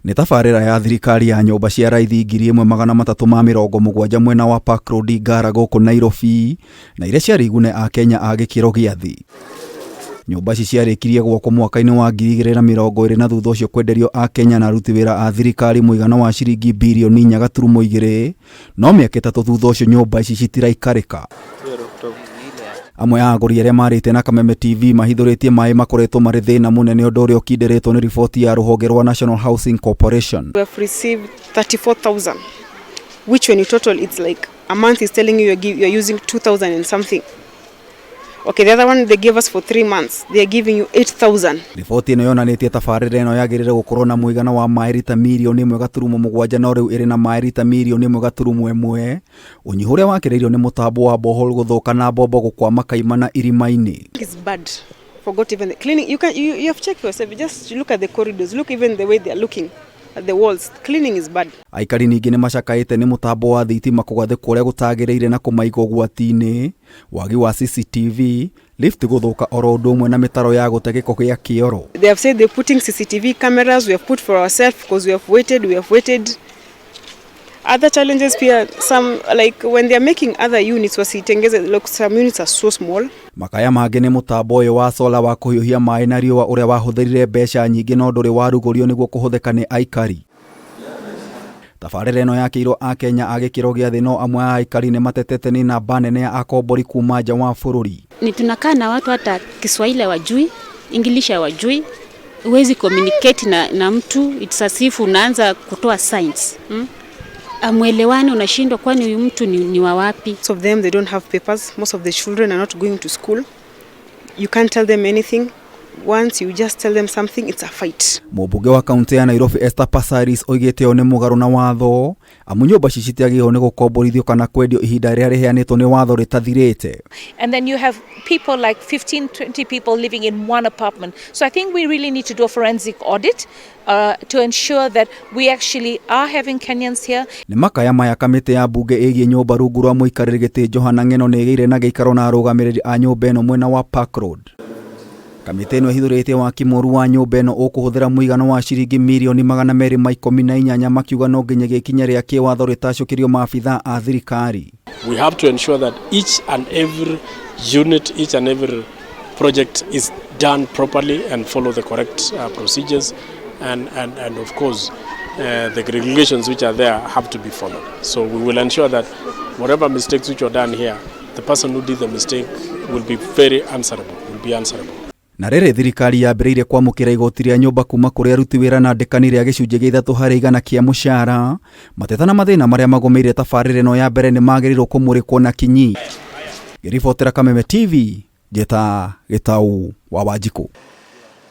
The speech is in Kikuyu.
Nĩ tabarĩra ya thirikari ya nyũmba cia raithi 1370 mwena wa Park Road Ngara gũkũ Nairobi, na iria ciarĩ igune Akenya a gĩkĩro gĩa thĩ. Nyũmba ici ciarĩkirie gwakwo mwaka-inĩ wa 2020 na thutha ũcio kwenderio Akenya na aruti wĩra a thirikari mũigana wa ciringi birioni 4.2, no mĩaka 3 thutha ũcio nyũmba ici citiraikarĩka. Amwe a agũri arĩa marĩte na Kameme TV mahithũrĩtie maĩ makoretwo marĩ thĩna mũnene, ũndũ ũrĩa ũkindĩrĩtwo nĩ riboti ya rũhonge rwa National Housing Corporation. We have received 34,000, which when you total, it's like a month is telling you you're using 2,000 and something. Okay, the other one they gave us for 3 months, they are giving you 8,000. Riboti ĩno yonanĩtie tabarĩra ĩno yagĩrĩire gũkorwo na mũigana wa maĩ rita mirioni 1.7, no rĩu ĩrĩ na maĩ rita mirioni 1.1, ũnyihu ũrĩa wakĩrĩirio nĩ mũtambo wa borehole gũthũka na mbombo gũkwama kaimana irima-inĩ. It's bad. Forgot even the cleaning. You can you, you have checked for yourself. Just look at the corridors. Look even the way they are looking at the walls. Cleaning is bad. Aikari ningĩ nĩ macakaĩte nĩ mũtambo wa thitima kũgathĩkwo ũrĩa gũtagĩrĩire na kũmaiga ũgwati-inĩ, wagi wa CCTV, lift gũthũka, oro ũndũ ũmwe na mĩtaro ya gũte gĩko gĩa kĩoro. They have said they're putting CCTV cameras. We have put for ourselves because we have waited. We have waited. Other challenges pia, some, like when they are making other units, wasitengeze, look, some units are so small. Makaya mangĩ nĩ mũtambo ũyũ wa sola wa kũhiũhia maĩ na riũa ũrĩa wahũthĩrire mbeca nyingĩ no ndũrĩ warugũrio nĩguo kũhũthĩka nĩ aikari. Tabarĩra ĩno yakĩirwo Akenya a gĩkĩro gĩa thĩ, no amwe a aikari nĩ matetete nĩ namba nene ya akombori kuma nja wa bũrũri. Ni tunakaa na watu hata Kiswahili hawajui, English hawajui, huwezi communicate na mtu, it's as if unaanza kutoa signs? Hamwelewani, unashindwa kwani huyu mtu ni wa wapi? Most of them, they don't have papers. Most of the children are not going to school. You can't tell them anything. Once you just tell them something, it's a fight. Mũmbunge wa kaunti ya Nairobi Esther Passaris oigĩte ũũ nĩ mũgarũ na watho, amu nyũmba ici citiagĩrĩirwo nĩ gũkomborithio kana kwendio ihinda rĩrĩa rĩheanĩtwo nĩ watho rĩtathirĩte. And then you have people like 15, 20 people living in one apartment. So I think we really need to do a forensic audit to ensure that we actually are having Kenyans here. Nĩ makaya maya kamĩtĩ ya mbunge ĩgiĩ nyũmba rungu rwa mũikarĩri gĩtĩ Johana Ng'eno nĩ ĩgĩire na gĩikaro na arũgamĩrĩri a nyũmba ĩno mwena wa Park Road. Kamĩtĩ ĩno ĩhithũrĩtie waki mũru wa nyũmba ĩno ũkũhũthĩra mũigana wa ciringi mirioni 218, makiuga no nginya ikinya rĩa kĩwatho rĩtacũkĩrio maabitha a thirikari. We have to ensure that each and every unit, each and every project is done properly and follow the correct procedures and of course the regulations which are there have to be followed. So we will ensure that whatever mistakes which were done here, the person who did the mistake will be very answerable, will be answerable. Na rĩrĩ thirikari yambĩrĩirie kwamũkĩra igoti rĩa nyũmba kuma kũrĩ aruti wĩra na andĩkani rĩa 3% kĩa mũcara, mateta na mathĩna marĩa magũmĩire tabarĩra ĩno ya mbere nĩ magĩrĩirwo kũmũrĩkwo na kinyi. Ngĩribotera Kameme TV, njĩta Gĩtau wa Wanjikũ.